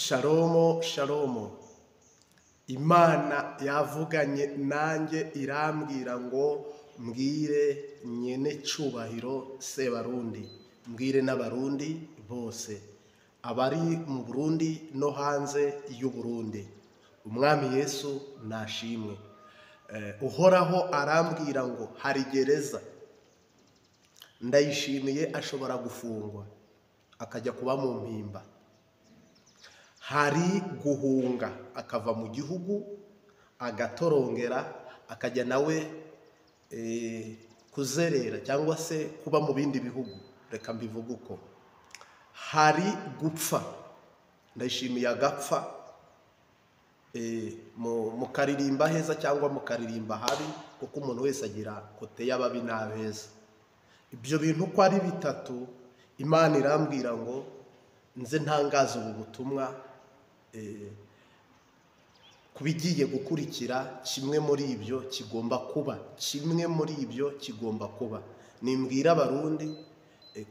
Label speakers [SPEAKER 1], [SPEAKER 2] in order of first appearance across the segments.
[SPEAKER 1] Shalomo, shalomo. Imana yavuganye nanjye irambwira ngo mbwire nyene cubahiro Sebarundi, mbwire n'abarundi bose abari mu Burundi no hanze y'u Burundi. Umwami Yesu nashimwe. Uhoraho arambwira ngo hari gereza Ndayishimiye ashobora gufungwa akajya kuba mu mpimba, hari guhunga akava mu gihugu agatorongera akajya nawe kuzerera cyangwa se kuba mu bindi bihugu, reka mbivuge uko. Hari gupfa, Ndayishimiye agapfa, mukaririmba heza cyangwa mukaririmba habi, kuko umuntu wese agira kote y'ababi n'abeza. Ibyo bintu uko ari bitatu, Imana irambwira ngo nze ntangaze ubu butumwa ku bigiye gukurikira. Kimwe muri ibyo kigomba kuba, kimwe muri ibyo kigomba kuba. Nimbwira abarundi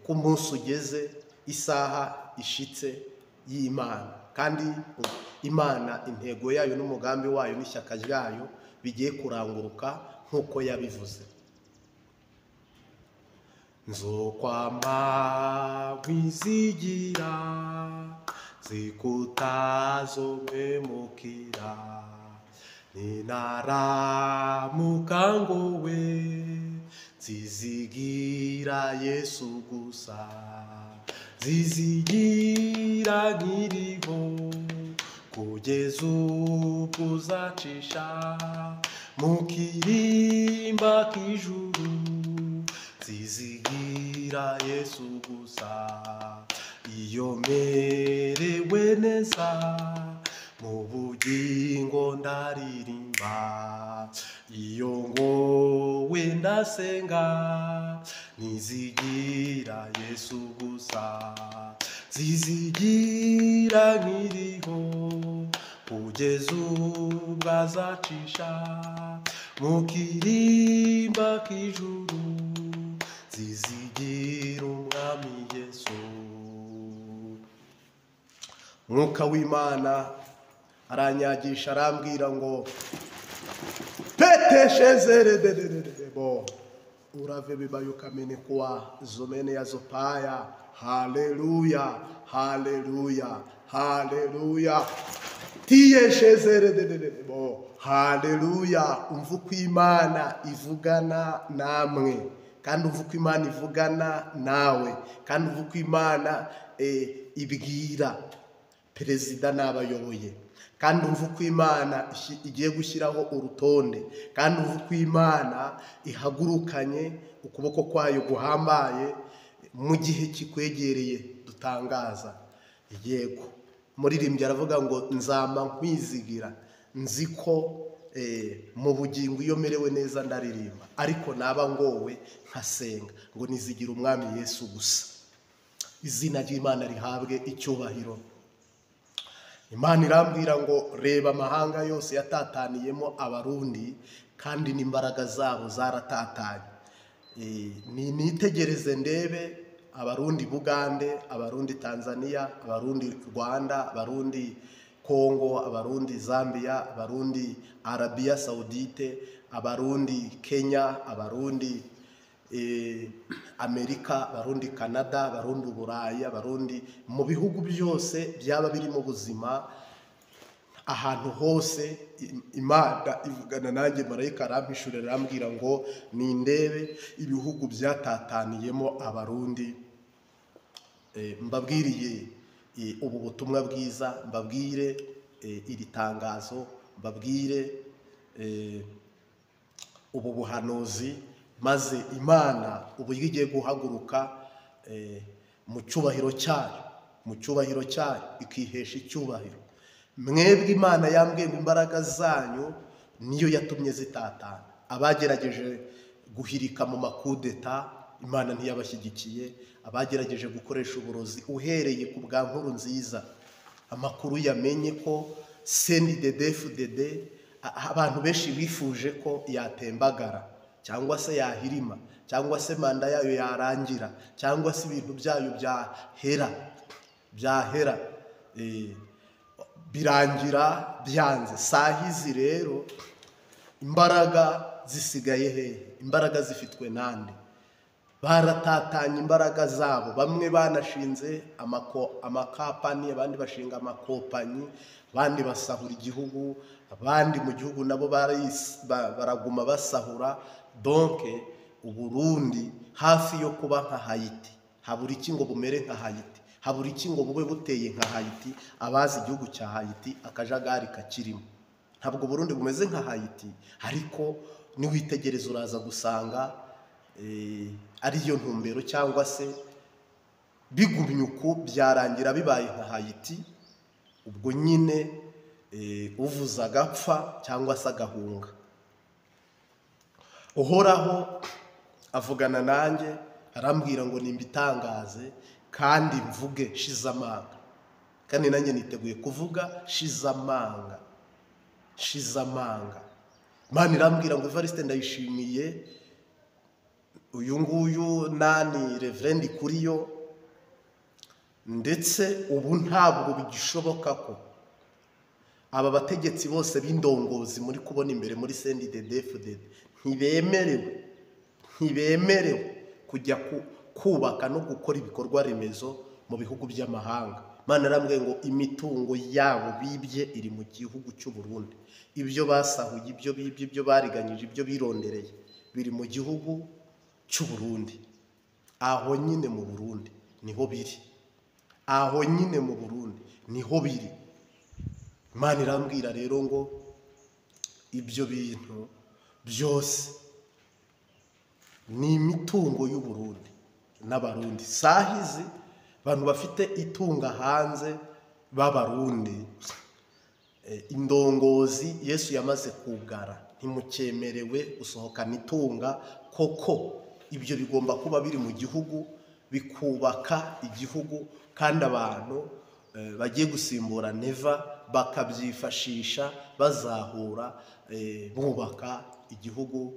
[SPEAKER 1] ko umunsi ugeze, isaha ishitse y'Imana, kandi Imana intego yayo n'umugambi wayo n'ishyaka ryayo bigiye kuranguruka nk'uko yabivuze. Nzokwama nkwizigira zikutazomemukira, ninaramuka ngowe nzizigira Yesu gusa, nzizigira nkiriho kugeza ubwo uzacisha mu kirimba k'ijuru, nzizigira Yesu gusa. Iyo merewe neza mu bugingo ndaririmba, iyo ngowe ndasenga nizigira Yesu gusa, nzizigira nkiriho kugeza ubwo azacisha mu kirimba k'ijuru, nzizigira Umwami Yesu. Mwuka w'Imana aranyagisha arambwira ngo peteshezerederebo urave bibayukamene kwa zomene ya zopaya. Haleluya, haleluya, haleluya. Tiyeshezerederebo. Haleluya. Umva uko Imana ivugana namwe, kandi umva uko Imana ivugana nawe, kandi umva uko Imana ibwira perezida n'abayoboye, kandi umva uko Imana igiye gushyiraho urutonde, kandi umva uko Imana ihagurukanye ukuboko kwayo guhambaye mu gihe kikwegereye dutangaza. Yego, muririmbyi aravuga ngo nzama nkwizigira, nzi ko mu bugingo iyo merewe neza ndaririmba, ariko naba ngowe nkasenga ngo nizigira Umwami Yesu gusa. Izina ry'Imana rihabwe icyubahiro. Imana irambwira ngo reba amahanga yose yatataniyemo abarundi, kandi n'imbaraga zabo zaratatanye. Nitegereze ndebe abarundi Bugande, abarundi Tanzania, abarundi Rwanda, abarundi Kongo, abarundi Zambia, abarundi Arabia Saudite, abarundi Kenya, abarundi Amerika, abarundi Canada, abarundi Burayi, abarundi mu bihugu byose byaba biri mu buzima, ahantu hose Imana ivugana nanjye. Marayika arampishurira arambwira ngo nindebe ibihugu byatataniyemo abarundi. Mbabwiriye ubu butumwa bwiza, mbabwire iri tangazo, mbabwire ubu buhanuzi, maze Imana uburyo igiye guhaguruka mu cyubahiro cyayo, mu cyubahiro cyayo ikihesha icyubahiro. Mwebwe Imana yambwiye ngo imbaraga zanyu niyo yatumye zitatana. Abagerageje guhirika mu makudeta, Imana ntiyabashyigikiye. Abagerageje gukoresha uburozi uhereye ku bwa nkuru nziza, amakuru yamenye ko CNDD-FDD abantu benshi bifuje ko yatembagara cyangwa se yahirima cyangwa se manda yayo yarangira cyangwa se ibintu byayo byahera. Birangira byanze. Sahizi rero imbaraga zisigaye hehe? Imbaraga zifitwe nande? Baratatanya imbaraga zabo, bamwe banashinze amakapani, abandi bashinga amakopanyi, abandi basahura igihugu, abandi mu gihugu nabo baraguma basahura. Donc Uburundi hafi yo kuba nka Haiti. Habura iki ngo bumere nka Haiti? Habura iki ngo bube buteye nka Haiti? Abazi igihugu cya Haiti akajagari kakirimo. Ntabwo Burundi bumeze nka Haiti, ariko niwitegereza uraza gusanga ariyo ntumbero, cyangwa se bigumye uku byarangira bibaye nka Haiti. Ubwo nyine uvuza agapfa cyangwa se agahunga. Uhoraho avugana nanjye arambwira ngo nimbitangaze kandi mvuge shizamanga, kandi nanjye niteguye kuvuga shizamanga, shizamanga. Imana irambwira ngo Evariste Ndayishimiye uyu nguyu nani Reverend Kuriyo, ndetse ubu ntabwo bigishoboka ko aba bategetsi bose b'indongozi muri kubona imbere muri CNDD-FDD ntibemerewe kujya kubaka no gukora ibikorwa remezo mu bihugu by'amahanga. Imana irambwiye ngo imitungo yabo bibye iri mu gihugu cy'u Burundi. Ibyo basahuye, ibyo bibye, ibyo bariganyije, ibyo birondereye biri mu gihugu cy'u Burundi. Aho nyine mu Burundi niho biri, aho nyine mu Burundi niho biri. Imana irambwira rero ngo ibyo bintu byose ni imitungo y'u Burundi n'Abarundi. Sahizi abantu bafite itunga hanze b'Abarundi, indongozi Yesu yamaze kugara, ntimukemerewe gusohokana itunga koko. Ibyo bigomba kuba biri mu gihugu, bikubaka igihugu, kandi abantu bagiye gusimbura Neva bakabyifashisha bazahura bubaka igihugu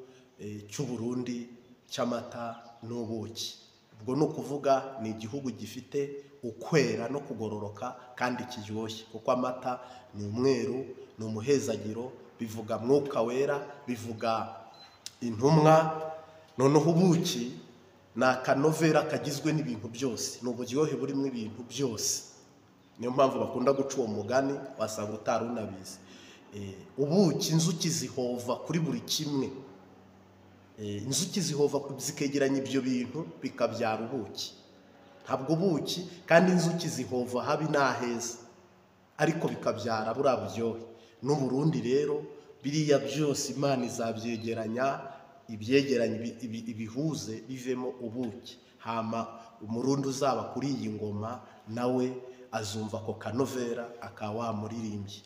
[SPEAKER 1] cy'u Burundi cy'amata n'ubuki. Ubwo ni ukuvuga ni igihugu gifite ukwera no kugororoka kandi kiryoshye, kuko amata ni umweru, ni umuhezagiro, bivuga mwuka wera, bivuga intumwa. Noneho ubuki ni akanovera kagizwe n'ibintu byose, ni uburyohe burimo ibintu byose. Niyo mpamvu bakunda guca uwo mugani, wasanga utari unabizi. Ubuki inzuki zihova kuri buri kimwe, inzuki zihova zikegeranya ibyo bintu bikabyara ubuki. Ntabwo ubuki kandi inzuki zihova habi n'aheza, ariko bikabyara buriya buryohe. N'Uburundi rero biriya byose Imana izabyegeranya, ibyegeranya ibihuze bivemo ubuki. Hama Umurundi uzaba kuri iyi ngoma nawe azumva ko kanovera akaba wamuririmbye.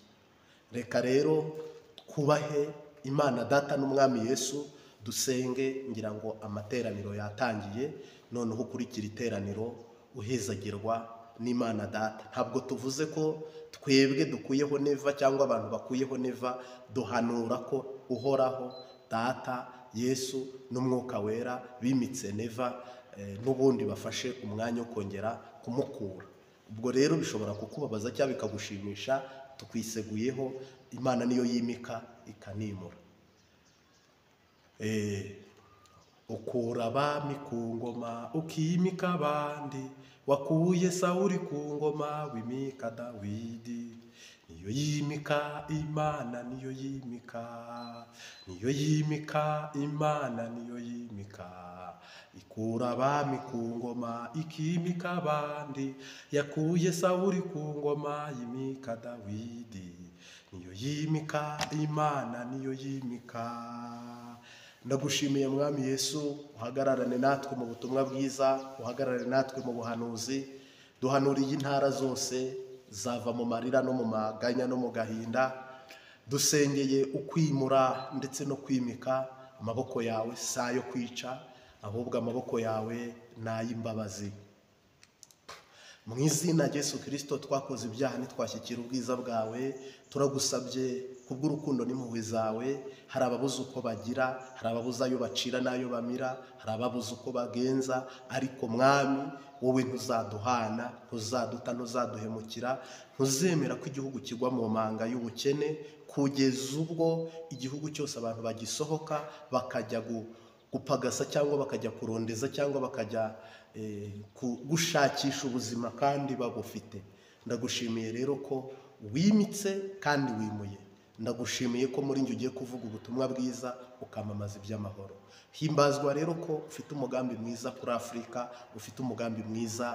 [SPEAKER 1] Reka rero twubahe Imana Data n'Umwami Yesu, dusenge. Ngira ngo amateraniro yatangiye, noneho ukurikira iteraniro uhezagirwa n'Imana Data. Ntabwo tuvuze ko twebwe dukuyeho Neva cyangwa abantu bakuyeho Neva, duhanura ko Uhoraho Data, Yesu n'Umwuka Wera bimitse Neva, n'ubundi bafashe umwanya wo kongera kumukura. Ubwo rero bishobora kukubabaza cyangwa bikagushimisha, tukwiseguyeho. Imana niyo yimika ikanimura. Ukura abami ku ngoma ukimika abandi, wakuye Sawuli ku ngoma wimika Dawidi. Niyo yimika Imana, niyo yimika, niyo yimika Imana, niyo yimika. Ikura abami ku ngoma ikimika abandi, yakuye Sawuli ku ngoma yimika Dawidi. Niyo yimika Imana, niyo yimika. Ndagushimiye Mwami Yesu, uhagararane natwe mu butumwa bwiza, uhagararane natwe mu buhanuzi. Duhanuriye intara zose zava mu marira no mu maganya no mu gahinda. Dusengeye ukwimura ndetse no kwimika. Amaboko yawe si ayo kwica, ahubwo amaboko yawe ni ay'imbabazi. Mu izina rya Yesu Kirisito, twakoze ibyaha ntitwashyikira ubwiza bwawe. Turagusabye kubw'urukundo n'impuhwe zawe. Hari ababuze uko bagira, hari ababuze ayo bacira n'ayo bamira, hari ababuze uko bagenza, ariko Mwami, wowe ntuzaduhana, ntuzaduta, ntuzaduhemukira, ntuzemera ko igihugu kigwa mu manga y'ubukene kugeza ubwo igihugu cyose abantu bagisohoka bakajya gupagasa cyangwa bakajya kurondeza cyangwa bakajya gushakisha ubuzima kandi babufite. Ndagushimiye rero ko wimitse kandi wimuye. Ndagushimiye ko muri njye ugiye kuvuga ubutumwa bwiza, ukamamaza iby'amahoro. Himbazwa rero ko ufite umugambi mwiza kuri Afurika, ufite umugambi mwiza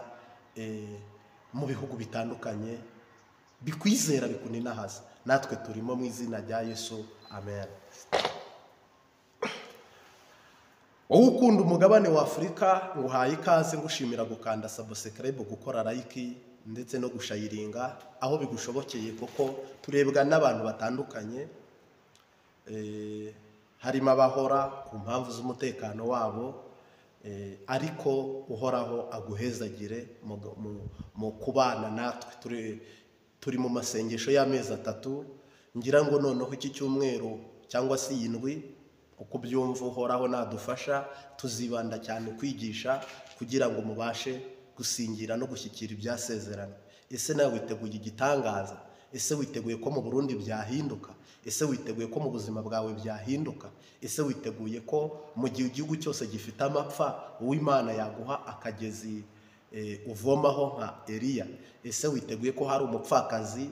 [SPEAKER 1] mu bihugu bitandukanye bikwizera, bikuninahaza. Natwe turimo, mu izina rya Yesu, amen. Wowe ukunda umugabane wa Afurika, nguhaye ikaze, ngushimira gukanda subscribe, gukora like ndetse no gusharinga aho bigushobokeye, kuko turebwa n'abantu batandukanye, harimo abahora ku mpamvu z'umutekano wabo, ariko Uhoraho aguhezagire mu kubana natwe. Turi mu masengesho y'amezi 3, ngira ngo noneho iki cyumweru cyangwa se iyi ndwi, uko byumva Uhoraho nadufasha, tuzibanda cyane kwigisha kugira ngo mubashe gusingira no gushyikira ibyasezerano. Ese nawe witeguye igitangaza? Ese witeguye ko mu Burundi byahinduka? Ese witeguye ko mu buzima bwawe byahinduka? Ese witeguye ko mu gihe igihugu cyose gifite amapfa, Uwimana yaguha akagezi uvomaho nka Eliya? Ese witeguye ko hari umupfakazi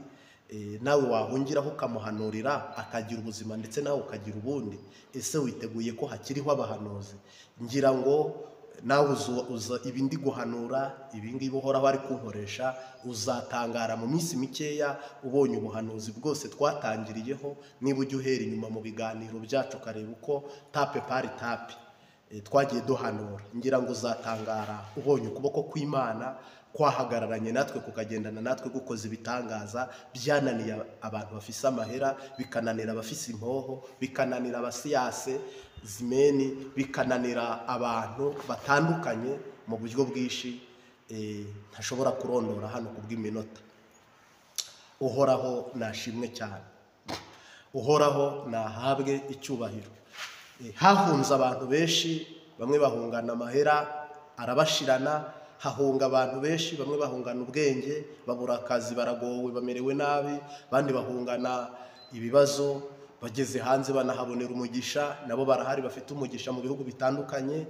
[SPEAKER 1] nawe wahungiraho ukamuhanurira akagira ubuzima ndetse nawe ukagira ubundi? Ese witeguye ko hakiriho abahanuzi? Ngira ngo nawe uza ibi ndi guhanura, ibi ngibi Uhoraho ari kunkoresha, uzatangara mu minsi mikeya ubonye ubuhanuzi bwose twatangiriyeho. Niba ujya uhera inyuma mu biganiro byacu ukareba uko tape pari tape twagiye duhanura, ngira ngo uzatangara ubonye ukuboko kw'Imana kwahagararanye natwe, kukagendana natwe, gukoza ibitangaza byananiye abantu bafise amahera, bikananira abafise impoho, bikananira abasiyase zimeni, bikananira abantu batandukanye mu buryo bwinshi ntashobora kurondora hano kubw'iminota. Uhoraho nashimwe cyane, Uhoraho nahabwe icyubahiro. Hahunze abantu benshi, bamwe bahungana amahera arabashirana, hahunga abantu benshi, bamwe bahungana ubwenge, babura akazi, baragowe, bamerewe nabi, abandi bahungana ibibazo, bageze hanze banahabonera umugisha, nabo barahari bafite umugisha mu bihugu bitandukanye.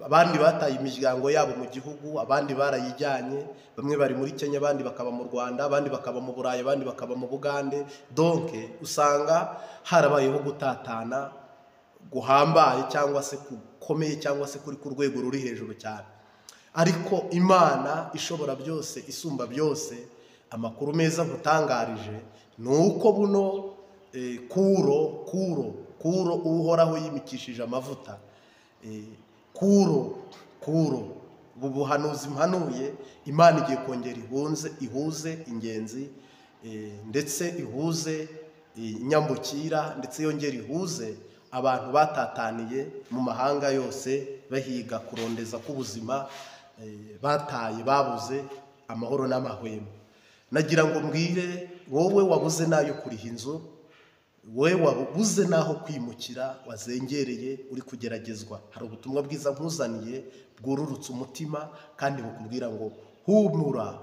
[SPEAKER 1] Abandi bataye imiryango yabo mu gihugu, abandi barayijyanye, bamwe bari muri Kenya, abandi bakaba mu Rwanda, abandi bakaba mu Burayi, abandi bakaba mu Bugande. Donc usanga harabayeho gutatana guhambaye cyangwa se gukomeye cyangwa se kuri ku rwego ruri hejuru cyane. Ariko Imana ishobora byose, isumba byose, amakuru meza nkutangarije ni uko buno kuro kuro kuro Uhoraho yimikishije amavuta, kuro kuro ubu buhanuzi mpanuye, Imana igiye kongera ihuze ingenzi, ndetse ihuze inyambukira, ndetse yongera ihuze abantu batataniye mu mahanga yose bahiga kurondeza k'ubuzima, bataye, babuze amahoro n'amahwemo. Nagira ngo mbwire wowe wabuze nayo kuriha inzu, wowe wabuze naho kwimukira, wazengereye, uri kugeragezwa, hari ubutumwa bwiza nkuzaniye bwururutse umutima kandi bukubwira ngo humura,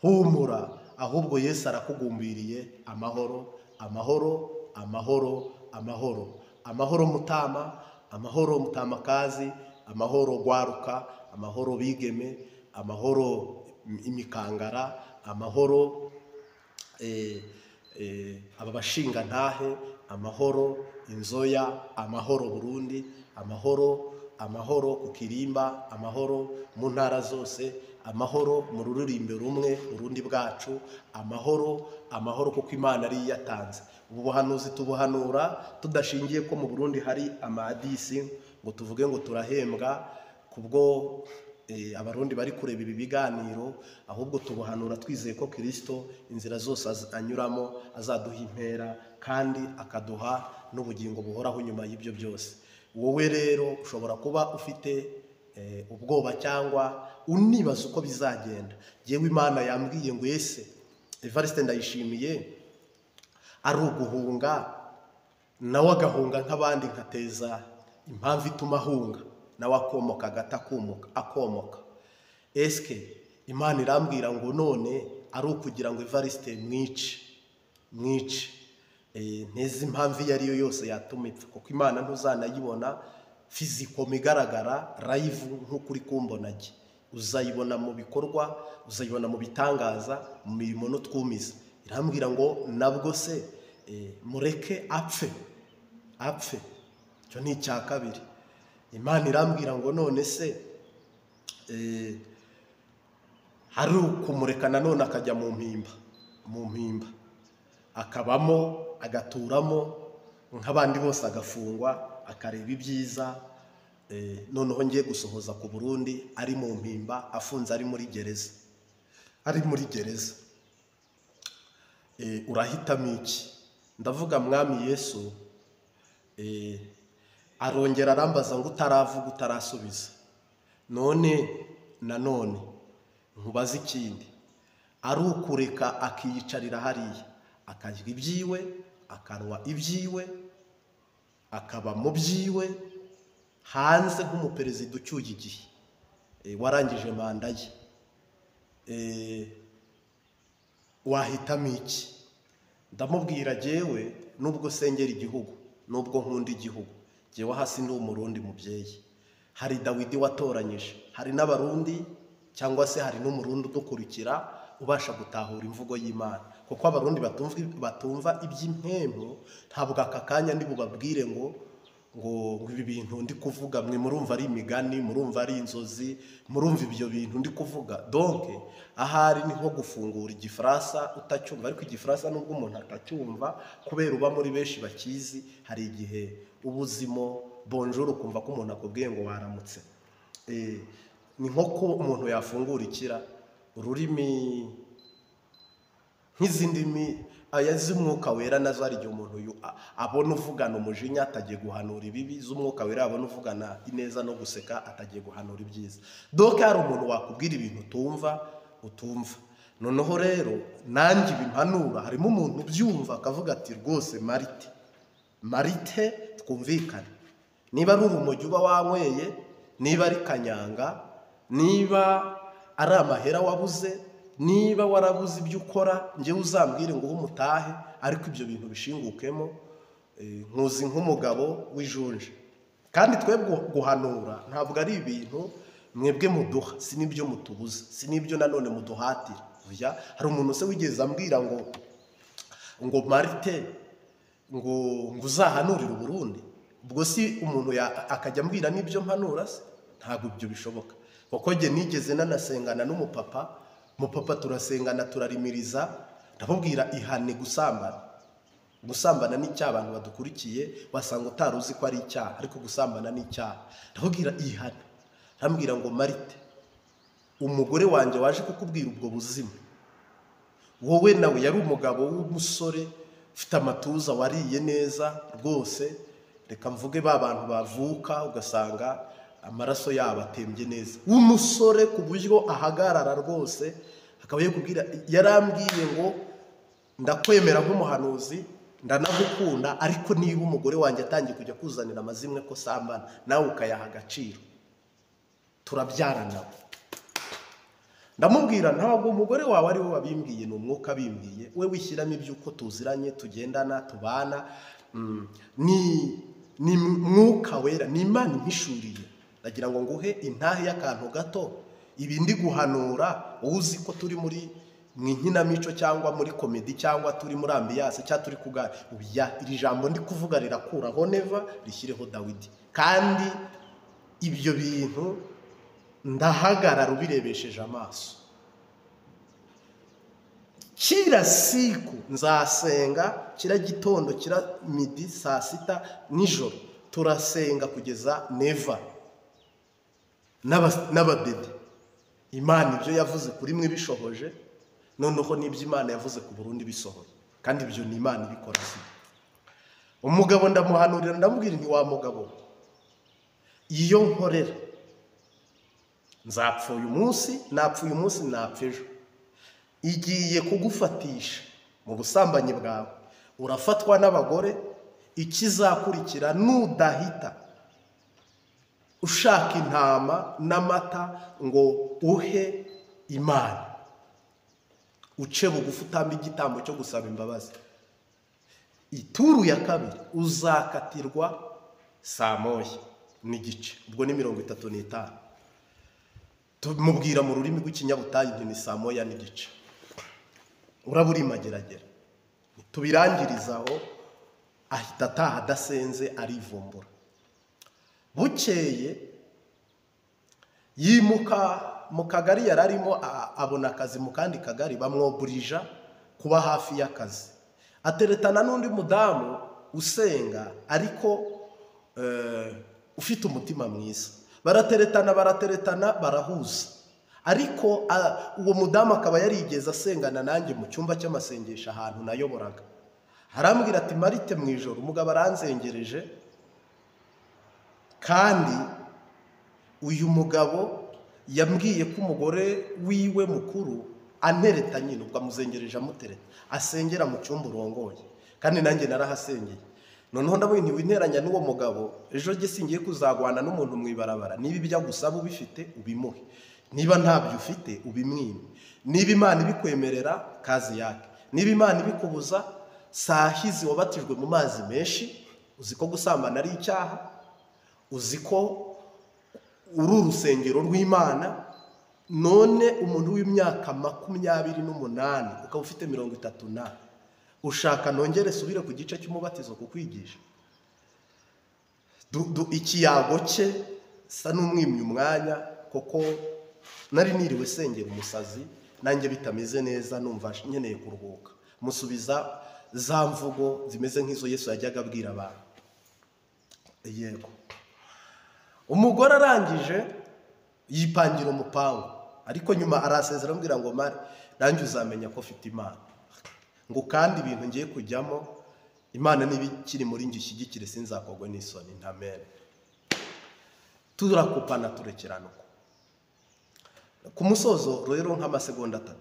[SPEAKER 1] humura, ahubwo Yesu arakugumbiriye amahoro, amahoro, amahoro, amahoro, amahoro mutama, amahoro mutamakazi, amahoro gwaruka, amahoro bigeme, amahoro imikangara, amahoro aba bashinga ntahe, amahoro inzoya, amahoro Burundi, amahoro, amahoro ku Kirimba, amahoro mu ntara zose, amahoro mu ruririmbo rumwe Burundi bwacu, amahoro, amahoro, kuko Imana ari yatanze. Ubu buhanuzi tubuhanura tudashingiye ko mu Burundi hari amadisi ngo tuvuge ngo turahembwa kubwo Abarundi bari kureba ibi biganiro, ahubwo tubuhanura twizeye ko Kristo inzira zose anyuramo azaduha impera kandi akaduha n'ubugingo buhoraho nyuma y'ibyo byose. Wowe rero ushobora kuba ufite ubwoba cyangwa unibaza uko bizagenda. Yewe Imana yambwiye ngo ese Evariste Ndayishimiye ari uguhunga nawe agahunga nk'abandi, nkateza impamvu ituma ahunga nawe akomoka agata akomoka. Eske Imana irambwira ngo none ari ukugira ngo Evariste mwice nteze impamvu iyo ari yo yose yatuma ipfa, kuko Imana ntuzanayibona fiziko migaragara live nk'uko uri kumbona jye, uzayibona mu bikorwa, uzayibona mu bitangaza, mu mirimo n'utwumiza. Irambwira ngo nabwo se mureke apfe. Icyo ni icya kabiri. Imana irambwira ngo none se hari ukumureka nanone akajya mu mpimba akabamo agaturamo nk'abandi bose, agafungwa akareba ibyiza, noneho ngiye gusohoza ku Burundi ari mu mpimba afunze ari muri gereza. Urahitamo iki? Ndavuga Mwami Yesu. Arongera arambaza ngo utaravuga utarasubiza, none nanone nkubaza ikindi, ari ukureka akiyicarira hariya akarya ibyiwe, akanwa ibyiwe, akaba mu byiwe hanze nk'umuperezida ucyuye igihe warangije manda ye, wahitamo iki? Ndamubwira jyewe nubwo sengera igihugu, nubwo nkunda igihugu, jyewe hasi ndi umurundi mubyeyi. Hari Dawidi watoranyije, hari n'abarundi cyangwa se hari n'umurundi udukurikira ubasha gutahura imvugo y'Imana, kuko abarundi batumva iby'impemu. Ntabwo aka kanya ndi bubabwire ngo ibi bintu ndi kuvuga mwe murumva ari imigani, murumva ari inzozi, murumva ibyo bintu ndi kuvuga. Donc ahari ni nko gufungura igifaransa utacyumva, ariko igifaransa nubwo umuntu atacyumva kubera uba muri benshi bakizi, hari igihe ubuzimo bonjour ukumva ko umuntu akubwiye ngo waramutse. Ni nko ko umuntu yafungura ikira ururimi nk'izindimi aya z'umwuka wera nazo hari igihe umuntu abona uvugana umujinya atagiye guhanura ibibi, z'umwuka wera abona uvugana ineza no guseka atagiye guhanura ibyiza. Donc hari umuntu wakubwira ibintu utumva. Noneho rero nanjye ibimpanura harimo umuntu ubyumva akavuga ati rwose Marite twumvikane, niba ari urumogi uba wanyweye, niba ari kanyanga, niba ari amahera wabuze, niba warabuze ibyo ukora, njyewe uzambwire ngo umutahe, ariko ibyo bintu bishingukemo. Nkuzi nk'umugabo w'ijunje. Kandi twebwe guhanura ntabwo ari ibintu mwebwe muduha, si n'ibyo mutubuza, si n'ibyo nanone muduhatira. Hari umuntu se wigeze ambwira ngo Marite ngo uzahanurire Uburundi? Ubwo si umuntu akajya ambwira n'ibyo mpanura se? Ntabwo ibyo bishoboka. Kuko njye nigeze nanasengana n'umupapa, mupapa turasengana turarimiriza, ndamubwira ihane gusambana. Gusambana ni icyaha, abantu badukurikiye wasanga utari uzi ko ari icyaha, ariko gusambana ni icyaha. Ndamubwira ihane, ndamubwira ngo Marite, umugore wanjye waje kukubwira ubwo buzima, wowe nawe yari umugabo w'umusore ufite amatuza wariye neza rwose, reka mvuge ba bantu bavuka ugasanga amaraso yabo atembye neza, w'umusore ku buryo ahagarara rwose, akaba yakubwira. Yarambwiye ngo ndakwemera nk'umuhanuzi, ndanagukunda, ariko niba umugore wanjye atangiye kujya kuzanira amazimwe ko sambana nawe ukayaha agaciro, turabyarana. Ndamubwira ntabwo umugore wawe ari we wabimbwiye, ni umwuka abimbwiye, we wishyiramo iby'uko tuziranye, tugendana, tubana, ni mwuka wera, ni Imana impishuriye. Ndagira ngo nguhe intahe y'akantu gato, ibi ndi guhanura wowe uzi ko turi muri mu inkinamico cyangwa muri komedi cyangwa turi muri ambiyanse cyangwa turi kuganira, iri jambo ndi kuvuga rirakuraho Neva rishyireho Dawidi. Kandi ibyo bintu ndahagarara ubirebesheje amaso. Kila siku nzasenga, kila gitondo, kila midi, saa sita nijoro turasenga kugeza Neva n'abadede. Imana ibyo yavuze kuri mwe bishohoje, noneho n'ibyo Imana yavuze ku Burundi bisohoye, kandi ibyo ni Imana ibikora. Si umugabo ndamuhanurira, ndamubwira nti wa mugabo, iyo nkorera Nzapfa uyu munsi, napfa uyu munsi, napfa ejo. Igiye kugufatisha mu busambanyi bwawe, urafatwa n'abagore, ikizakurikira nudahita ushaka intama n'amata ngo uhe Imana, uce bugufi utambe igitambo cyo gusaba imbabazi. Ituru ya kabiri uzakatirwa saa 1:30, ubwo ni 35. Tumubwira mu rurimi rw'ikinyabutayi nti ni saa 1:30, urabura imageragera. Tubirangirizaho, ahita ataha adasenze, arivumbura. Bukeye yimuka mu kagari yari arimo, abona akazi mu kandi kagari, bamwoburija kuba hafi y'akazi. Ateretana n'undi mudamu usenga ariko ufite umutima mwiza. Barateretana barahuza. Ariko uwo mudamu akaba yarigeze asengana nanjye mu cyumba cy'amasengesho ahantu nayoboraga. Arambwira ati Marite mu ijoro umugabo aranzengereje, kandi uyu mugabo yambwiye ko umugore wiwe mukuru antereta nyine, ubwo amuzengereje amutereta, asengera mu cyumba urongoye, kandi nanjye narahasengeye. Noneho ndabonye ntiwinteranya n'uwo mugabo, ejo jye singiye kuzagwana n'umuntu mu ibarabara. Niba ibyo agusaba ubifite ubimuhe, niba ntabyo ufite ubimwime, niba Imana ibikwemerera kazi yake, niba Imana ibikubuza. Sahizi wabatijwe mu mazi menshi, uzi ko gusambana ari icyaha, uzi ko uri urusengero rw'Imana, none umuntu w'imyaka 28 ukaba ufite 30 ushaka nongere subire ku gice cy'umubatizo kukwigisha. Ikiyago cye sa n'umwimye umwanya, koko nari niriwe sengera umusazi nanjye bitameze neza, numva nkeneye kuruhuka. Musubiza za mvugo zimeze nk'izo Yesu yajyaga abwira abantu. Yego, umugore arangije yipangira umupango, ariko nyuma arasezera ambwira ngo mare nanjye uzamenya ko ufite Imana, ngo kandi ibintu ngiye kujyamo Imana niba ikiri muri njye ishyigikire sinzakogwe n'isoni. Ntamene turakupana turekerana uko. Ku musozo rero nk'amasegonda 3,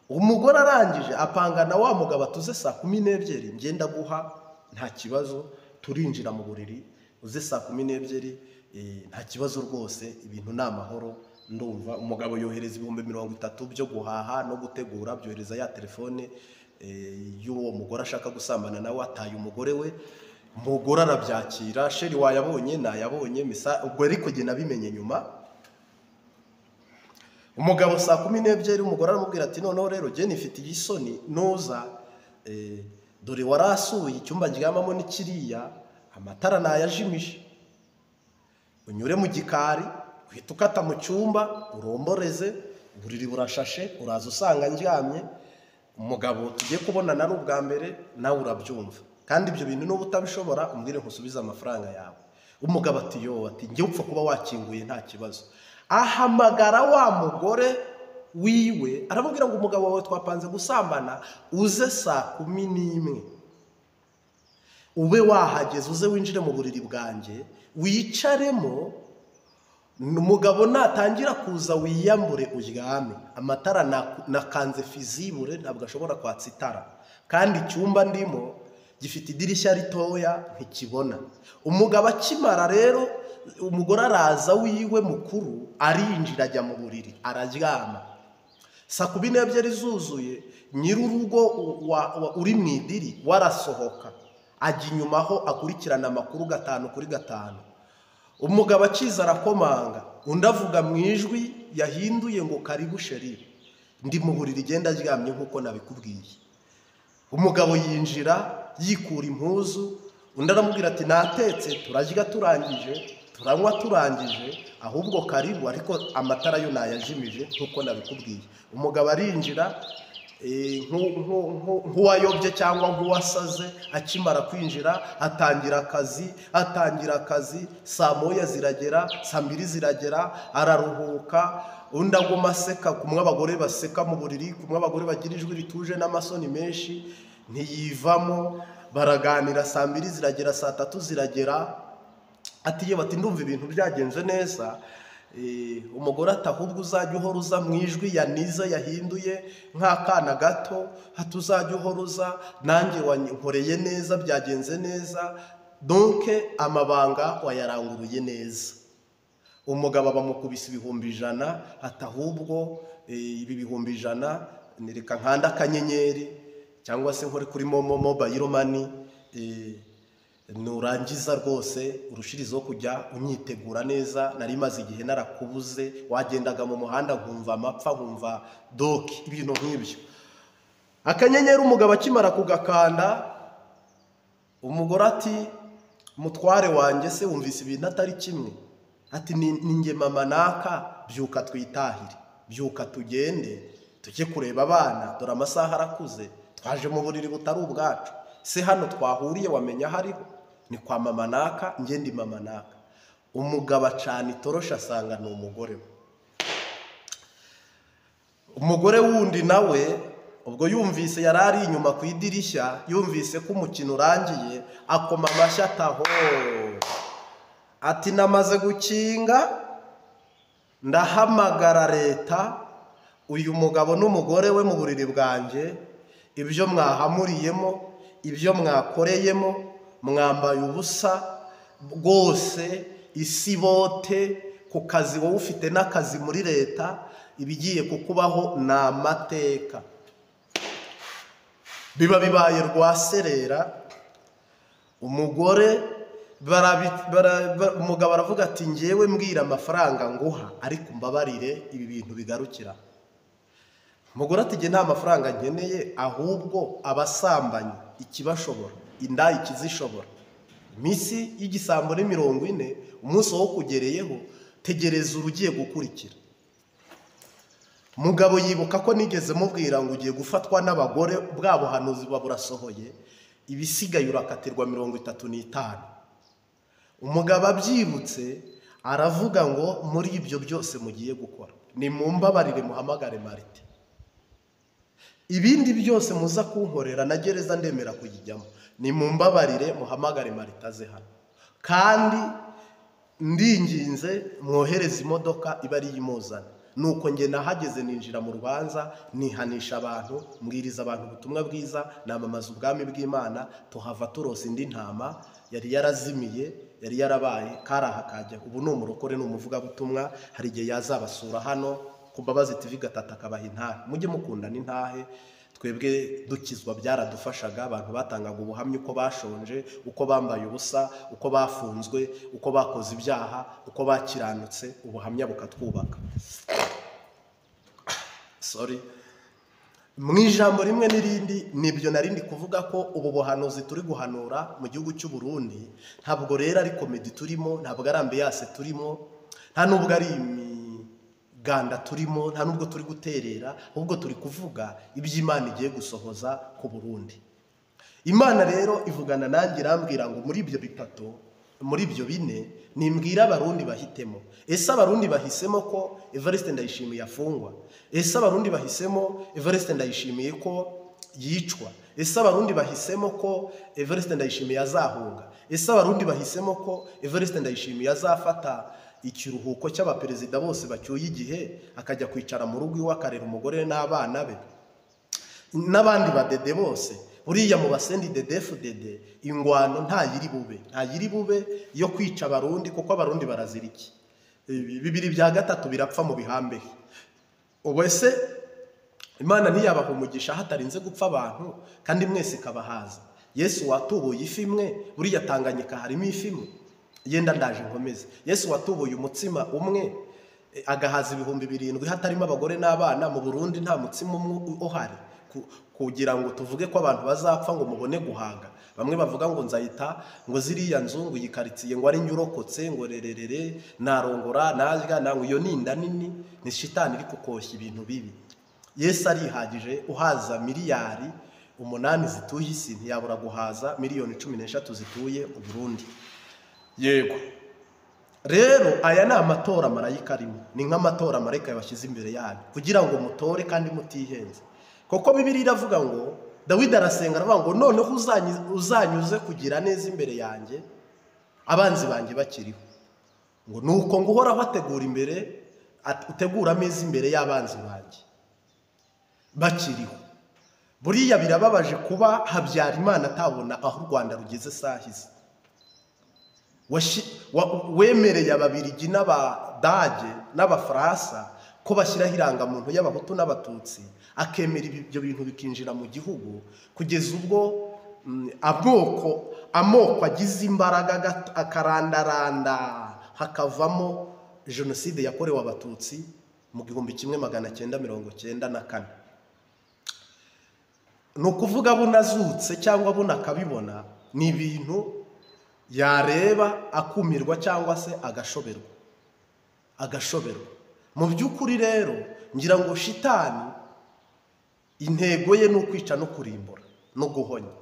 [SPEAKER 1] umugore arangije apangana wa mugabo atuze saa 12, ngenda guha nta kibazo, turinjira mu buriri, uze saa 12 nta kibazo rwose, ibintu ni amahoro. Ndumva umugabo yohereza 30,000 byo guhaha no gutegura, byohereza ya telefone y'uwo mugore ashaka gusambana nawe, ataye umugore we. Umugore arabyakira, sheri wayabonye nayabonye misa, ubwo ariko jye nabimenye nyuma. Umugabo saa 12 umugore aramubwira ati noneho rero jye nifitiye isoni, nuza dore warasuye icyumba ndyamamo ni kiriya, amatara nayajimije, unyure mu gikari uhita ukata mu cyumba uromboreze, uburiri burashashe, uraza usanga ndyamye. Umugabo tugiye kubonana ari ubwa mbere, nawe urabyumva, kandi ibyo bintu n'ubu utabishobora umbwire nkusubize amafaranga yawe. Umugabo ati yo, ati njye upfa kuba wakinguye nta kibazo. Ahamagara wa mugore wiwe aramubwira ngo umugabo wawe twapanze gusambana, uze saa 11 ube wahageze, uze winjire mu buriri bwanjye wicaremo, umugabo natangira kuza wiyambure uryame, amatara nakanze fizibure ntabwo ashobora kwatsa itara, kandi icyumba ndimo gifite idirishya ritoya ntikibona. Umugabo akimara rero, umugore araza wiwe mukuru arinjira ajya mu buriri araryama. Saa 12 zuzuye, nyir'urugo uri mu idiri warasohoka ajya inyuma aho akurikirana amakuru 5 kuri 5. Umugabo akiza arakomanga, undi avuga mu ijwi yahinduye ngo karibu sheri, ndi mu buriri genda aryamye nkuko nabikubwiye. Umugabo yinjira yikura impuzu, undi aramubwira ati natetse, turarya turangije, turanywa turangije, ahubwo karibu, ariko amatara yo nayajimije nkuko nabikubwiye. Umugabo arinjira nk'uwayobye cyangwa nk'uwasaze, akimara kwinjira atangira akazi, saa 1 ziragera, saa 2 ziragera, araruhuka. Undi aguma aseka, kumwe abagore baseka mu buriri, kumwe abagore bagira ijwi rituje n'amasoni menshi, ntiyivamo. Baraganira, saa 2 ziragera, saa 3 ziragera, ati ye bati ndumva ibintu byagenze neza, Umugore ati ahubwo uzajya uhora uza mu ijwi yaniza yahinduye nk'akana gato, ati uzajya uhora uza nanjye wankoreye neza, byagenze neza, donc amabanga wayaranguruye neza. Umugabo bamukubise 100,000, ati ahubwo ibi 100,000 nireka nkanda akanyenyeri cyangwa se nkore kuri momo mobile money, nurangiza rwose urushirizo kujya unyitegura neza, nari maze igihe narakubuze, wagendaga mu muhanda nkumva amapfa, nkumva doki, ibintu nk'ibyo. Akanyenyeri umugabo akimara kugakanda, umugore ati mutware wanjye se wumvise ibintu atari kimwe, ati ni njye mama naka, byuka twitahire, byuka tugende tujye kureba abana, dore amasaha arakuze, twaje mu buriri butari ubwacu, se hano twahuriye wamenya hariho ni kwa mama naka, njye ndi mama naka. Umugabo acana itoroshi asanga ni umugore we. Umugore wundi nawe ubwo yumvise yari ari inyuma ku idirishya, yumvise ko umukino urangiye, akoma amashyi ataho, ati namaze gukinga, ndahamagara leta, uyu mugabo n'umugore we mu buriri bwanjye, ibyo mwahamuriyemo, ibyo mwakoreyemo, mwambaye ubusa rwose, isi bote ku kazi wowe ufite n'akazi muri leta, ibigiye kukubaho ni amateka. Biba bibaye rwaserera. Umugore umugabo aravuga ati ngewe mbwira amafaranga nguha, ariko mbabarire ibi bintu bigarukira. Umugore ati nge nta mafaranga nkeneye, ahubwo abasambanyi ikibashobora, inda ikizishobora, iminsi y'igisambo ni 40, umunsi wo kugereyeho tegereza urugiye gukurikira. Mugabo yibuka ko nigeze mubwira ngo ugiye gufatwa n'abagore, bwa buhanuzi buba burasohoye, ibisigaye urakatirwa 35. Umugabo abyibutse aravuga ngo muri ibyo byose mugiye gukora ni mumbabarire muhamagare Marite, ibindi byose muza kunkorera na gereza ndemera kuyijyamo, ni mumbabarire muhamagare Marite aze hano, kandi ndinginze mwohereze imodoka iba ari imuzana. Nuko nge nahageze ninjira mu rubanza, nihanisha abantu, mbwiriza abantu ubutumwa bwiza, namamaza ubwami bw'Imana, tuhava turose indi ntama yari yarazimiye, yari yarabaye karaha kajya. Ubu ni umurokore, ni umuvugabutumwa, hari igihe yazabasura hano ku Mbabazi TV 3 akabaha intahe. Mujye mukundana intahe, twebwe dukizwa byaradufashaga, abantu batangaga ubuhamya uko bashonje, uko bambaye ubusa, uko bafunzwe, uko bakoze ibyaha, uko bakiranutse, ubuhamya bukatwubaka. Sorry. Mu ijambo rimwe n'irindi nibyo narindi kuvuga ko ubu buhanuzi turi guhanura mu gihugu cy'u Burundi ntabwo rero ari komedi turimo, ntabwo ari ambiance turimo, nta nubwo ari imiganda turimo, nta nubwo turi guterera, ahubwo turi kuvuga iby'Imana igiye gusohoza ku Burundi. Imana rero ivugana nanjye irambwira ngo muri ibyo bitatu, muri ibyo bine, nimbwira abarundi bahitemo. Ese abarundi bahisemo ko Evariste Ndayishimiye afungwa? Ese abarundi bahisemo Evariste Ndayishimiye ko yicwa? Ese abarundi bahisemo ko Evariste Ndayishimiye azahunga? Ese abarundi bahisemo ko Evariste Ndayishimiye azafata ikiruhuko cy'abaperezida bose bacyuye igihe akajya kwicara mu rugo iwe akarera umugore n'abana be n'abandi badede bose? Uriya mu basendi DDFDD ingwano ntayiri bube, ntayiri bube yo kwica abarundi, kuko abarundi barazira iki? 2 bya 3 birapfa mu bihambe. Ubu ese Imana ntiyabaha umugisha hatarinze gupfa abantu kandi mwese kabahaza? Yesu watubuye ifi imwe, buriya Tanganyika harimo ifi imwe, yenda ndaje nkomeze. Yesu watubuye umutsima umwe agahaza 7,000 hatarimo abagore n'abana, mu Burundi nta mutsima umwe uhari kugira ngo tuvuge ko abantu bazapfa ngo mubone guhaga. Bamwe bavuga ngo nzayita ngo ziriya nzungu yikaritsiye ngo ari nyurokotse ngo rererere narongora najya nango, iyo ni inda nini, ni shitani iri kukoshya ibintu bibi. Yesu arihagije, uhaza miliyari 8 zituye isi ntiyabura guhaza miliyoni 13 zituye u Burundi. Yego rero aya ni amatora marayika arimo, ni nk'amatora marayika yabashyize imbere yanyu kugira ngo mutore kandi mutihenze. Koko Bibiliya iravuga ngo Dawidi arasenga aravuga ngo noneho uzanyuze kugira neza imbere yanjye abanzi banjye bakiriho. Ngo nuko ngo uhoraho ategura imbere, utegura ameza imbere y'abanzi banjye bakiriho. Buriya birababaje kuba Habyarimana atabona aho u Rwanda rugeze sahize. Wemereye Ababirigi n'Abadage n'Abafaransa ko bashyiraho irangamuntu y'Abahutu n'Abatutsi, akemera ibyo bintu bikinjira mu gihugu, kugeza ubwo amoko agize imbaraga akarandaranda, hakavamo jenoside yakorewe Abatutsi mu 1994. Ni ukuvuga bunazutse cyangwa bunakabibona, ni ibintu yareba akumirwa cyangwa se agashoberwa. Mu by'ukuri rero ngira ngo shitani intego ye ni ukwica no kurimbura no guhonya.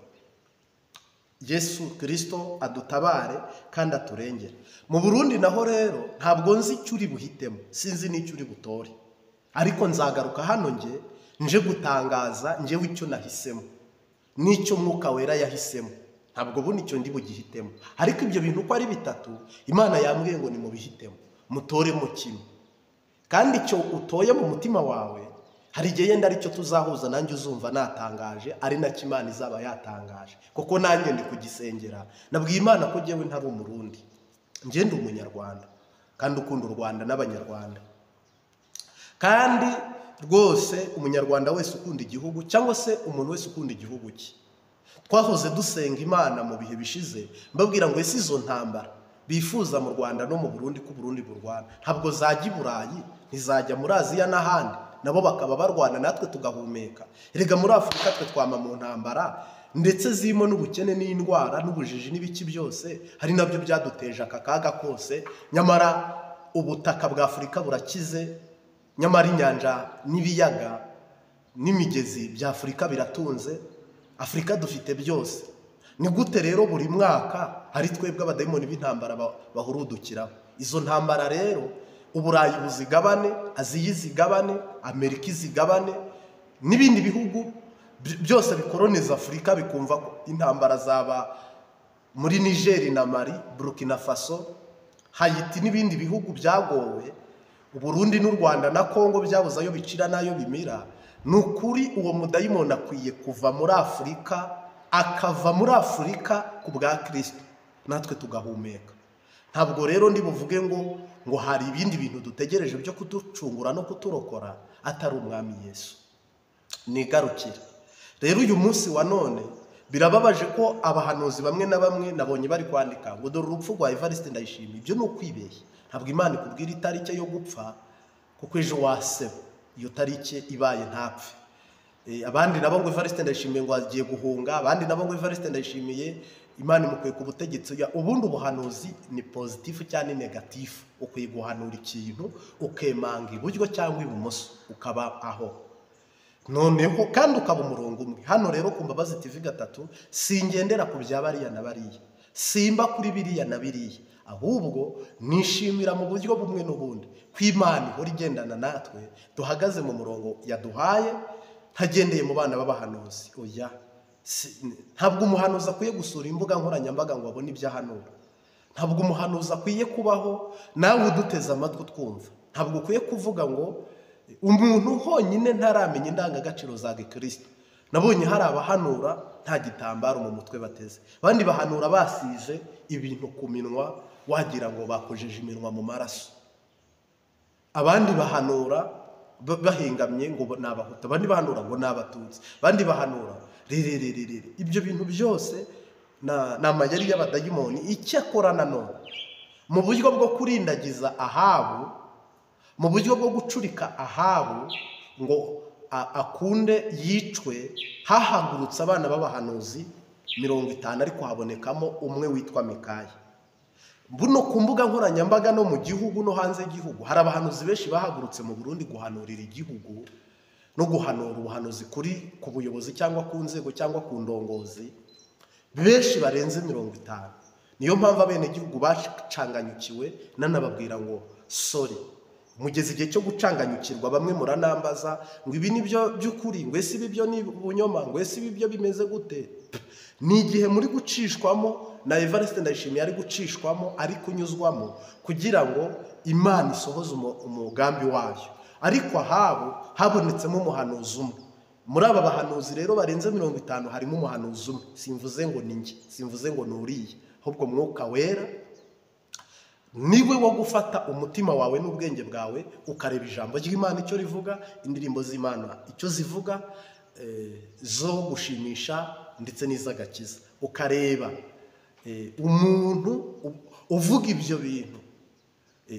[SPEAKER 1] Yesu Kristo adutabare kandi aturengere. Mu Burundi naho rero ntabwo nzi icyo uri buhitemo, sinzi n'icyo uri butore, ariko nzagaruka hano nge nje gutangaza ngewe icyo nahisemo n'icyo Mwuka Wera yahisemo. Ntabwo buno icyo ndi bugihitemo, ariko ibyo bintu uko ari bitatu Imana yambwiye ngo nimubihitemo, mutoremo kimwe. Kandi icyo utoye mu mutima wawe hari igihe yenda aricyo tuzahuza, nanjye uzumva natangaje, ari nacyo Imana izaba yatangaje, kuko nanjye ndi kugisengera. Nabwiye Imana ko njyewe ntari Umurundi, njye ndi Umunyarwanda kandi ukunda u Rwanda n'Abanyarwanda. Kandi rwose Umunyarwanda wese ukunda igihugu cyangwa se umuntu wese ukunda igihugu cye, twahoze dusenga Imana mu bihe bishize mbabwira ngo ese izo ntambara bifuza mu Rwanda no mu Burundi, ko Burundi burwana, ntabwo zajya i Burayi, ntizajya muri Aziya n'ahandi, nabo bakaba barwana natwe tugahumeka. Erega muri Afurika twe twama mu ntambara, ndetse zirimo n'ubukene n'indwara n'ubujiji n'ibiki byose, hari nabyo byaduteje aka kaga kose. Nyamara ubutaka bwa Afurika burakize, nyamara inyanja n'ibiyaga n'imigezi bya Afurika biratunze. Afurika dufite byose. Ni gute rero buri mwaka hari twebwe abadayimoni b'intambara bahurudukiraho? Izo ntambara rero Uburayi buzigabane, Aziya izigabane, Amerika izigabane, n'ibindi bihugu byose bikoroniza Afurika bikumva ko intambara zaba muri Niger na Mali, Burkina Faso, Haiti n'ibindi bihugu byagowe, Burundi n'u Rwanda na Kongo byabuze ayo bicira n'ayo bimira. Ni ukuri uwo mudayimoni akwiye kuva muri Afurika, akava muri Afurika ku bwa Kristo, natwe tugahumeka. Ntabwo rero ndi buvuge ngo hari ibindi bintu dutegereje byo kuducungura no kuturokora atari Umwami Yesu. Nigarukira rero uyu munsi wa none, birababaje ko abahanuzi bamwe na bamwe nabonye bari kwandika ngo dore urupfu rwa Evariste Ndayishimiye. Ibyo ni ukwibeshya. Ntabwo Imana ikubwira itariki yo gupfa, kuko ejo waseba iyo tariki ibaye ntapfe. Abandi nabo ngo Evariste Ndayishimiye ngo agiye guhunga, abandi nabo ngo Evariste Ndayishimiye Imana imukwiye ku butegetsi. Ubundi ubuhanuzi ni pozitifu cyangwa negatifu. Ukwiye guhanura ikintu ukemanga iburyo cyangwa ibumoso, ukaba aho noneho kandi ukaba umurongo umwe. Hano rero ku Mbabazi TV 3 singendera ku bya bariya na bariya, simba kuri biriya na biriya, ahubwo nishimira mu buryo bumwe n'ubundi ko Imana ihora igendana natwe, duhagaze mu murongo yaduhaye, ntagendeye mu bana b'abahanuzi. Oya, ntabwo umuhanuzi akwiye gusura imbuga nkoranyambaga ngo abone ibyo ahanura. Ntabwo umuhanuzi akwiye kubaho nawe uduteze amatwi utwumva. Ntabwo ukwiye kuvuga ngo umuntu honyine ntaramenya indangagaciro za Gikristo. Nabonye hari abahanura nta gitambaro mu mutwe bateze, abandi bahanura basize ibintu ku minwa wagira ngo bakojeje iminwa mu maraso, abandi bahanura bahingamye ngo ni Abahutu, abandi bahanura ngo ni Abatutsi, abandi bahanura rirererere. Ibyo bintu byose ni amayeri y'abadayimoni. Icyakora nanone mu buryo bwo kurindagiza Ahabu, mu buryo bwo gucurika Ahabu ngo akunde yicwe, hahagurutse abana b'abahanuzi 50, ariko habonekamo umwe witwa Mikaya. Buno ku mbuga nkoranyambaga no mu gihugu no hanze y'igihugu hari abahanuzi benshi bahagurutse mu Burundi guhanurira igihugu no guhanura ubuhanuzi kuri ku buyobozi cyangwa ku nzego cyangwa ku ndongozi, benshi barenze 50. Niyo mpamvu abenegihugu bacanganyukiwe, nanababwira ngo sorry, mugeze igihe cyo gucanganyukirwa. Bamwe muranambaza ngo ibi nibyo by'ukuri, ngo ese ibi byo ni ubunyoma, ngo ese ibi byo bimeze gute? Ni igihe muri gucishwamo Na Evariste Ndayishimiye ari gucishwamo, ari kunyuzwamo kugira ngo Imana isohoze umugambi wayo. Ariko Ahabu habonetsemo umuhanuzi umwe. Muri aba bahanuzi rero barenze 50 harimo umuhanuzi umwe. Simvuze ngo ni njye, simvuze ngo ni uriya, ahubwo Mwuka Wera niwe wo gufata umutima wawe n'ubwenge bwawe, ukareba ijambo ry'Imana icyo rivuga, indirimbo z'Imana icyo zivuga, zo gushimisha ndetse n'iz'agakiza. Ukareba umuntu uvuga ibyo bintu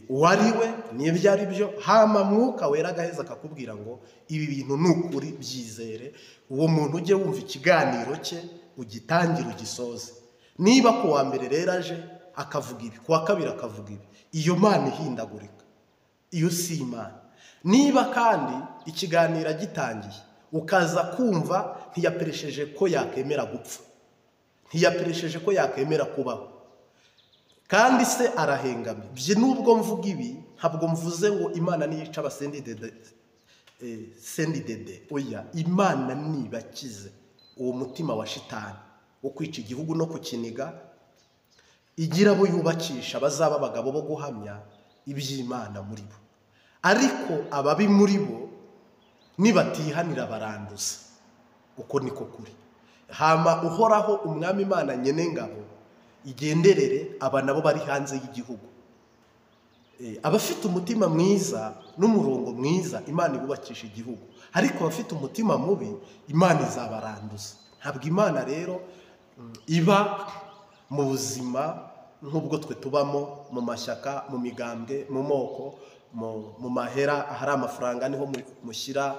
[SPEAKER 1] uwo ari we n'ibyo ari byo, hama Mwuka Wera agaheza akakubwira ngo ibi bintu ni ukuri, byizere. Uwo muntu ujye wumva ikiganiro cye, ugitangire ugisoze. Niba ku wa mbere rero aje akavuga ibi, ku wa kabiri akavuga ibi, iyo Mana ihindagurika, iyo si Imana. Niba kandi ikiganiro agitangiye ukaza kumva ntiyaperesheje ko yakemera gupfa, ntiyaperesheje ko yakemera kubaho, kandi se arahengamye. Bye nubwo mvuga ibi, ntabwo mvuze ngo Imana niyica abasendidede, sendidede, oya, Imana nibakize uwo mutima wa shitani wo kwica igihugu no kukiniga, igira abo yubakisha bazaba abagabo bo guhamya iby'Imana muri bo. Ariko ababi muri bo nibatihanira baranduza. Uko niko kuri. Hama Uhoraho Umwami Imana Nyenengabo igenderere aba nabo bari hanze y'igihugu. Abafite umutima mwiza n'umurongo mwiza Imana ibubakisha igihugu, ariko abafite umutima mubi Imana izabaranduza. Ntabwo Imana rero iba mu buzima nk'ubwo twe tubamo, mu mashyaka, mu migambwe, mu moko, mu mahera, ahari amafaranga niho mushyira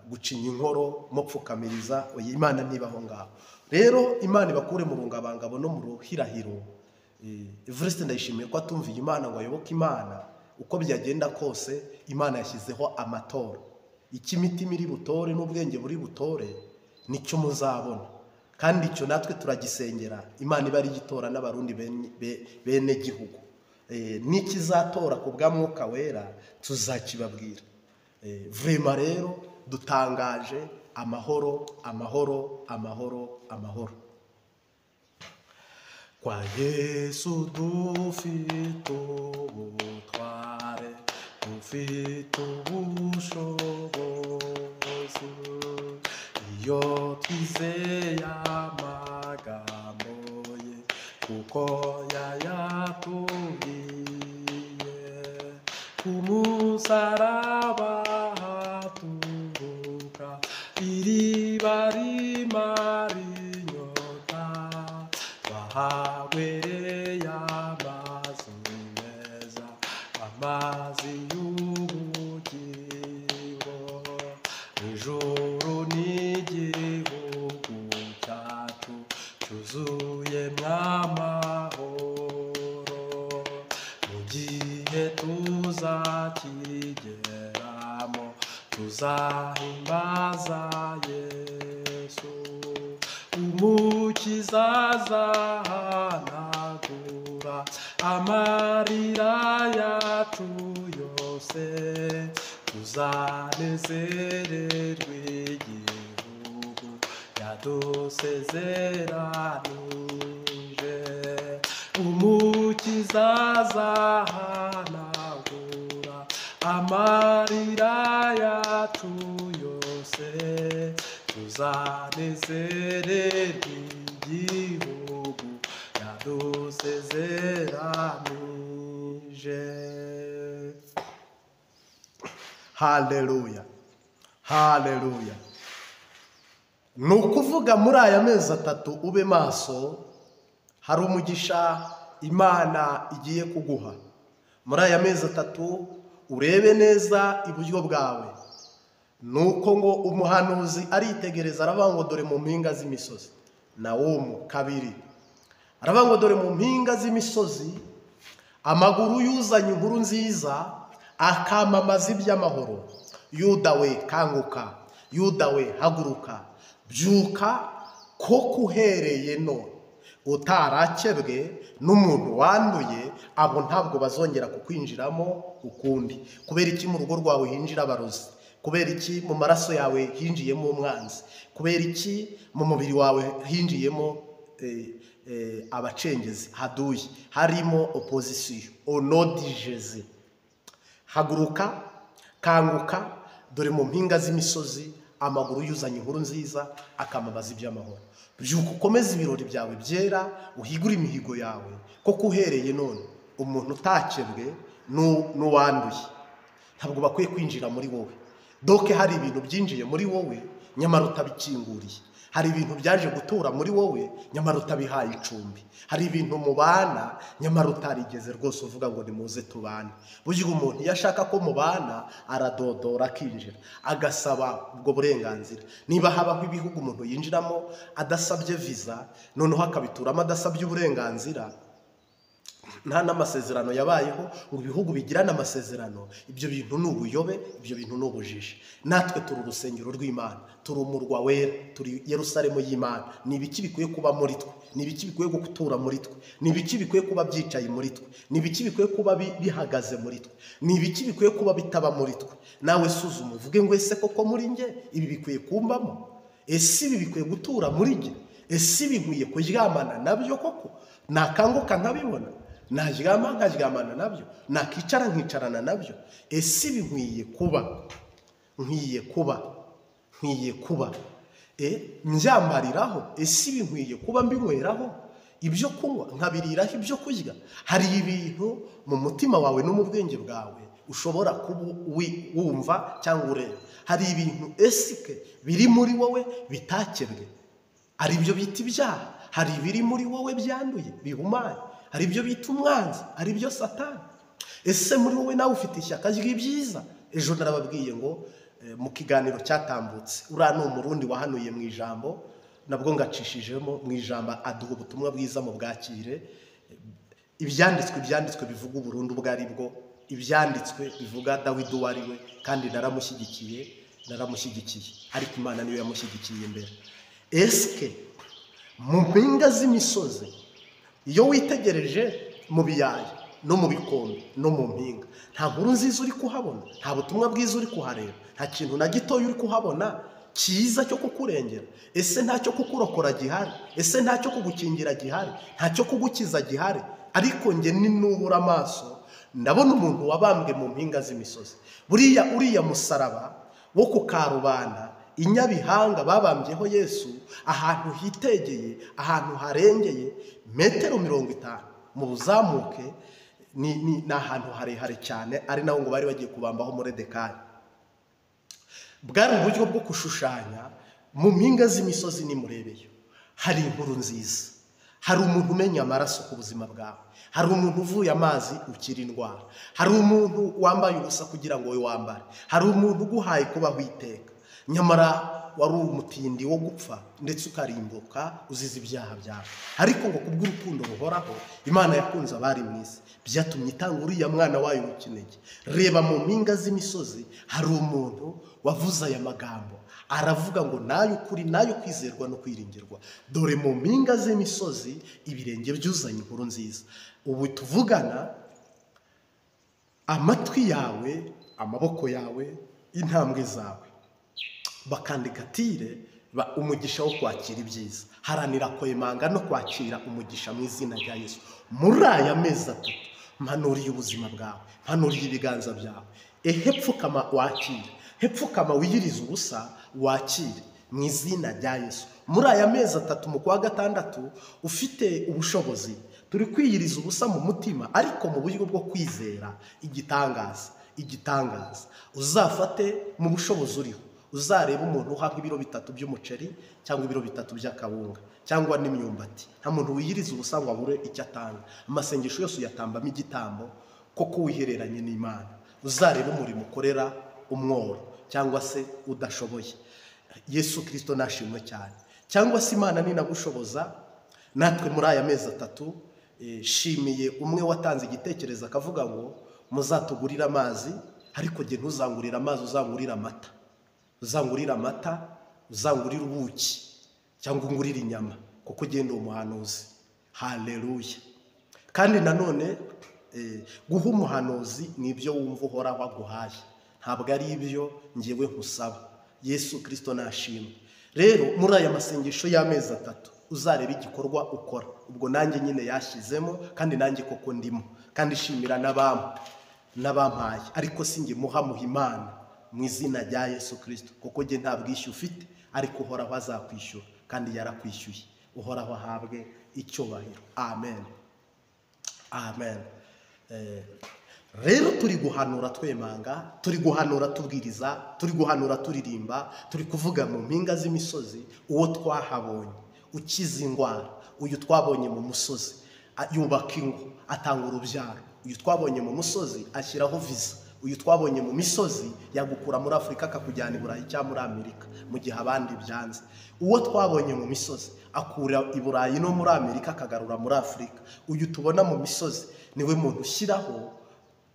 [SPEAKER 1] gucinya inkoro, mupfukamiriza. Oya, Imana ntibaho ngaho. Rero Imana ibakure mu rungabangabo no mu ruhirahiro. Evariste Ndayishimiye ko atumviye Imana ngo ayoboke Imana, uko byagenda kose Imana yashyizeho amatora. Icyo imitima iri butore n'ubwenge buri butore nicyo muzabona, kandi icyo natwe turagisengera. Imana iba ari igitora n'abarundi bene gihugu. N'ikizatora ku bwa Mwuka Wera tuzakibabwira. Vrema rero dutangaje amahoro, amahoro, amahoro, amahoro. Kwa Yesu dufite ubutware, dufite ubushobozi, iyo twizeye amagambo ye, kuko yayatubwiye. Ku musaraba haturuka iriba rimara inyota, twahagwereye amazi meza, amazi y'ubugingo. Ijuru n'igihugu cyacu cyuzuyemo amahoro, mu gihe tuzakigeramo tuzahimbaza Yesu. Umukiza azahanagura amarira yacu yose, tuzanezererwe igihugu yadusezeranije. Umukiza azahanagura amarira yacu yose, tuzanezererwe igihugu yadusezeranije. Haleluya, haleluya. Ni ukuvuga muri aya mezi 3 ube maso, hari umugisha Imana igiye kuguha. Muri aya mezi 3 urebe neza iburyo bwawe. Nuko ngo umuhanuzi aritegereza aravuga ngo dore mu mpinga z'imisozi. Nawomu 2 aravuga ngo dore mu mpinga z'imisozi amaguru yuzanye inkuru nziza, akamamaza iby'amahoro. Yuda we kanguka, Yuda we haguruka, byuka, ko kuhereye none utarakebwe n'umuntu wanduye, abo ntabwo bazongera kukwinjiramo ukundi. Kubera iki mu rugo rwawe hinjira abarozi? Kubera iki mu maraso yawe hinjiyemo umwanzi? Kubera iki mu mubiri wawe hinjiyemo abacengezi haduye, harimo opposition onodijeze. Haguruka, kanguka, dore mu mpinga z'imisozi amaguru yuzanye inkuru nziza akamamaza iby'amahoro. Byuka ukomeze ibirori byawe byera, uhigure imihigo yawe, koko uhereye none umuntu utakebwe n'uwanduye ntabwo bakwiye kwinjira muri wowe. Doke hari ibintu byinjiye muri wowe nyamara utabikinguriye, hari ibintu byaje gutura muri wowe nyamara utabihaye icumbi, hari ibintu mubana nyamara utarigeze rwose uvuga ngo nimuze tubane. Burya umuntu iyo ashaka ko mubana aradodora akinjira, agasaba ubwo burenganzira. Niba habaho ibihugu umuntu yinjiramo adasabye visa, noneho akabituramo adasabye uburenganzira, nta n'amasezerano yabayeho, ibihugu bigirana amasezerano, ibyo bintu ni ubuyobe, ibyo bintu ni ubujiji. Natwe turi urusengero rw'Imana, turi umurwa wera, turi Yerusalemu y'Imana. Ni ibiki bikwiye kuba muri twe? Ni ibiki bikwiye gutura muri twe? Ni ibiki bikwiye kuba byicaye muri twe? Ni ibiki bikwiye kuba bihagaze muri twe? Ni ibiki bikwiye kuba bitaba muri twe? Nawe suzuma uvuge ngo ese koko muri nge ibi bikwiye kumbamo? Ese ibi bikwiye gutura muri nge? Ese ibi nkwiye kuryamana nabyo koko? Nakanguka nkabibona, naryama nkaryamana nabyo, nakicara nkicarana nabyo. Ese ibi nkwiye kuba, nkwiye kuba, nkwiye kuba mbyambariraho? Ese ibi nkwiye kuba mbinyweraho ibyo kunywa, nkabiriraho ibyo kurya? Hari ibintu mu mutima wawe no mu bwenge bwawe ushobora kuba wumva cyangwa ureba. Hari ibintu esike biri muri wowe bitakebwe, ari byo bita ibyaha. Hari ibiri muri wowe byanduye bihumanye, hari ibyo bita umwanzi, hari ibyo Satani. Ese muri wowe nawe ufite ishyaka ry'ibyiza? Ejo narababwiye ngo mu kiganiro cyatambutse, uriya ni umurundi wahanuye mu ijambo, nabwo ngacishijemo mu ijambo aduha ubutumwa bwiza mu bwakire. Ibyanditswe bivuga uburundi ubwo ari bwo, ibyanditswe bivuga Dawidi uwo ari we, kandi naramushyigikiye, ariko Imana niyo yamushyigikiye mbere. Eske mu mpinga z'imisozi, iyo witegereje mu biyaya no mu bikombe no mu mpinga, nta nkuru nziza uri kuhabona, nta butumwa bwiza uri kuhareba, nta kintu na gitoya uri kuhabona cyiza cyo kukurengera? Ese ntacyo kukurokora gihari? Ese ntacyo kugukingira gihari? Ntacyo kugukiza gihari? Ariko nge ninubura amaso ndabona umuntu wabambwe mu mpinga z'imisozi. Buriya uriya musaraba wo ku Karubanda, inyabihanga babambyeho Yesu, ahantu hitegeye, ahantu harengeye metero 50 mu buzamuke, ni ahantu harehare cyane, ari naho ngo bari bagiye kubambaho Moridekayi. Bwari uburyo bwo kushushanya mu mpinga z'imisozi. Nimurebeyo hari inkuru nziza, hari umuntu umenya amaraso ku buzima bwawe, hari umuntu uvuye amazi ukira indwara, hari umuntu wambaye ubusa kugira ngo wowe wambare, hari umuntu uguhaye kubaho iteka, nyamara wari umutindi wo gupfa ndetse ukarimbuka uzize ibyaha byawe. Ariko ngo kubw'urukundo ruhoraho Imana yakunze abari mu isi, byatumye itanga uriya mwana wayo w'ikinege. Reba mu mpinga z'imisozi hari umuntu wavuze aya magambo, aravuga ngo nayo ukuri, nayo kwizerwa no kwiringirwa. Dore mu mpinga z'imisozi ibirenge byuzanye inkuru nziza. Ubu tuvugana, amatwi yawe, amaboko yawe, intambwe zawe bakandigatire umugisha wo kwakira ibyiza. Haranira kwemanga no kwakira umugisha mu izina rya Yesu. Muri aya mezi atatu mpanuriye ubuzima bwawe, mpanuriye ibiganza byawe. Hepfukama wakire, hepfukama wiyirize ubusa wakire mu izina rya Yesu. Muri aya mezi atatu mu kwa gatandatu ufite ubushobozi, turi kwiyiriza ubusa mu mutima, ariko mu buryo bwo kwizera igitangaza, igitangaza. Uzafate mu bushobozi uriho, uzareba umuntu uha nk'ibiro 3 by'umuceri cyangwa ibiro 3 by'akawunga cyangwa n'imyumbati. Nta muntu wiyiriza ubusa ngo abure icyo atanga. Amasengesho yose uyatambamo igitambo koko wihereranye n'Imana. Uzareba umurimo ukorera umworo cyangwa se udashoboye. Yesu Kristo nashimwe cyane. Cyangwa se Imana ninagushoboza, natwe muri aya mezi atatu shimiye umwe watanze igitekerezo akavuga ngo muzatugurire amazi, ariko jye ntuzangurire amazi, uzangurire amata, uzangurire amata, uzangurire ubuki cyangwa ungurire inyama, kuko ugenda umuhanuzi. Haleluya. Kandi nanone guha umuhanuzi ni ibyo wumva uhoraho aguhaye, ntabwo ari ibyo ngewe nkusaba. Yesu Kristo nashimwe. Rero muri aya masengesho y'amezi atatu Uzareba igikorwa ukora. Ubwo nanjye nyine yashyizemo, kandi nanjye koko ndimo, kandi shimira n'abampaye, ariko sinjye muha Imana mu izina rya Yesu Kristo, kuko njye nta bwishyu ufite, ariko Uhoraho azakwishyura, kandi yarakwishyuye. Uhoraho ahabwe icyubahiro. Amen, amen. Rero turi guhanura twemanga, turi guhanura tubwiriza, turi guhanura turirimba, turi kuvuga mu mpinga z'imisozi uwo twahabonye ukiza indwara, uyu twabonye mu musozi yubaka ingo atanga urubyaro, uyu twabonye mu musozi ashyiraho visa, uyu twabonye mu misozi yagukura muri Afurika akakujyana i Burayi cyangwa muri Amerika mu gihe abandi byanze. Uwo twabonye mu misozi akura i Burayi no muri Amerika akagarura muri Afurika. Uyu tubona mu misozi niwe muntu ushyiraho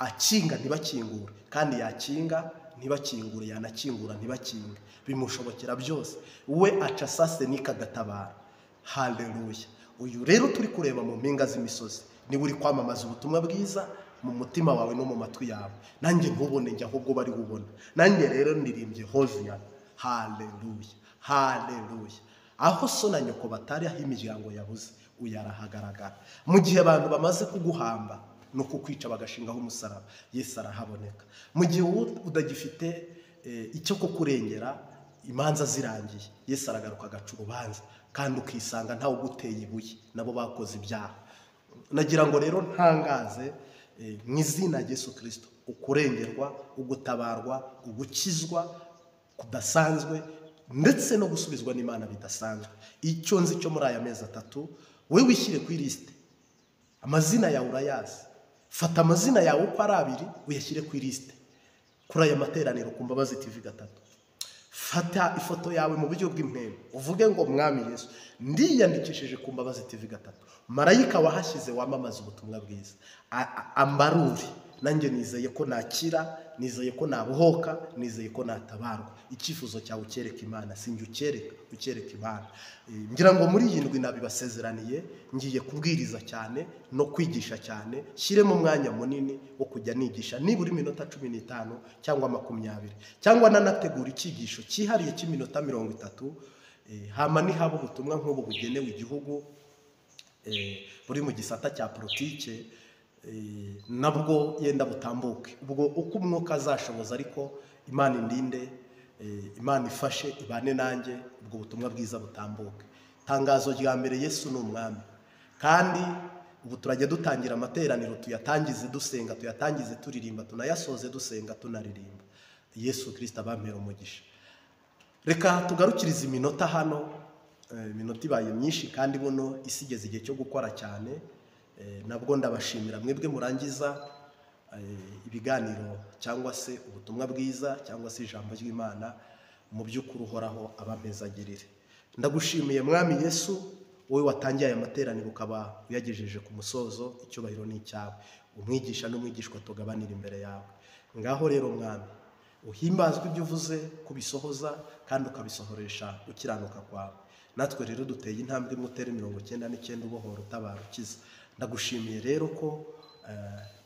[SPEAKER 1] akinga ntibakingure, kandi yakinga ntibakingure, yanakingura ntibakinge, bimushobokera byose. We aca sase nikagatabara. Haleluya. Uyu rero turi kureba mu mpinga z'imisozi niwe uri kwamamaza ubutumwa bwiza mu mutima wawe no mu matwi yawe. Nanjye ntubone njye, ahubwo bari bubona. Nanjye rero ndirimbye Hoziyana. Haleluya, haleluya. Aho so na nyoko batari, aho imiryango yabuze, uyu arahagaragara. Mu gihe abantu bamaze kuguhamba no kukwica bagashingaho umusaraba, Yesu arahaboneka. Mu gihe udagifite icyo kukurengera, imanza zirangiye, Yesu aragaruka agaca urubanza, kandi ukisanga ntawe uguteye ibuye, nabo bakoze ibyaha. Nagira ngo rero ntangaze mu izina rya Yesu Kristo ukurengerwa, ugutabarwa, ugukizwa kudasanzwe, ndetse no gusubizwa n'Imana bidasanzwe. Icyo nzi cyo muri aya mezi 3, we wishyire ku ilisite, amazina yawe urayazi. Fata amazina yawe uko ari 2 uyashyire ku ilisite kuri aya materaniro ku Mbabazi TV 3. Fata ifoto yawe mu buryo bw'impemu, uvuge ngo Mwami Yesu, ndiyandikishije ku Mbabazi TV 3, marayika wahashyize wamamaza ubutumwa bwiza ambarure, nanjye nizeye ko nakira, nizeye ko nabohoka, nizeye ko natabarwa. Icyifuzo cyawe ucyereka Imana, sinjye ucyereka, ucyereka Imana. Ngira ngo muri iyi ndwi nabibasezeraniye, ngiye kubwiriza cyane no kwigisha cyane, shyiremo umwanya munini wo kujya nigisha nibura iminota 15 cyangwa 20, cyangwa nanategura icyigisho cyihariye cy'iminota 30. Hama nihaba ubutumwa nk'ubu bugenewe igihugu buri mu gisata cya politike, nabwo yenda butambuke. Ubwo uko umwuka azashoboza, ariko Imana indinde, Imana ifashe, ibane nanjye, ubwo butumwa bwiza butambuke. Tangazo rya mbere, Yesu ni umwami. Kandi ubu turajya dutangira amateraniro, tuyatangize dusenga, tuyatangize turirimba, tunayasoze dusenga tunaririmba. Yesu Kristo abampera umugisha. Reka tugarukirize iminota hano, iminota ibaye myinshi kandi buno isigeze igihe cyo gukora cyane. Nabwo ndabashimira mwebwe murangiza ibiganiro cyangwa se ubutumwa bwiza cyangwa se ijambo ry'Imana mu by'ukuri Uhoraho abamezagirire. Ndagushimiye Mwami Yesu, wowe watangiye aya materaniro ukaba uyagejeje ku musozo, icyubahiro ni icyawe. Umwigisha n'umwigishwa tugabanira imbere yawe. Ngaho rero Mwami, uhimbazwe ibyo uvuze kubisohoza kandi ukabisohoresha ukiranuka kwawe. Natwe rero duteye intambwe imwe utere 99 ubohora utabara ukiza. Ndagushimiye rero ko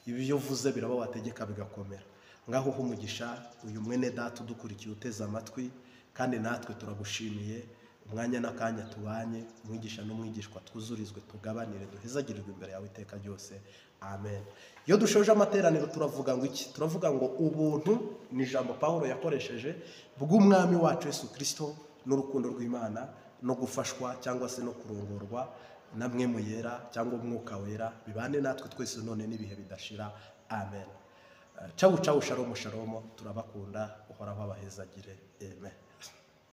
[SPEAKER 1] ibyo uvuze biraba wategeka bigakomera. Ngaho umugisha uyu mwene data udukurikiye uteze amatwi, kandi natwe turagushimiye umwanya n'akanya tubanye, umwigisha n'umwigishwa twuzurizwe, tugabanire, duhezagirirwe imbere yawe iteka ryose. Amen. Iyo dushoje amateraniro turavuga ngo iki? Turavuga ngo ubuntu ni ijambo Paulo yakoresheje bw'umwami wacu Yesu Kristo n'urukundo rw'Imana no gufashwa cyangwa se no kurongorwa namwe muyera cyangwa umwuka wera bibane natwe twese none n'ibihe bidashira. Amen. Ciao ciao, shalom shalom, turabakunda, Uhoraho abahezagire. Amen.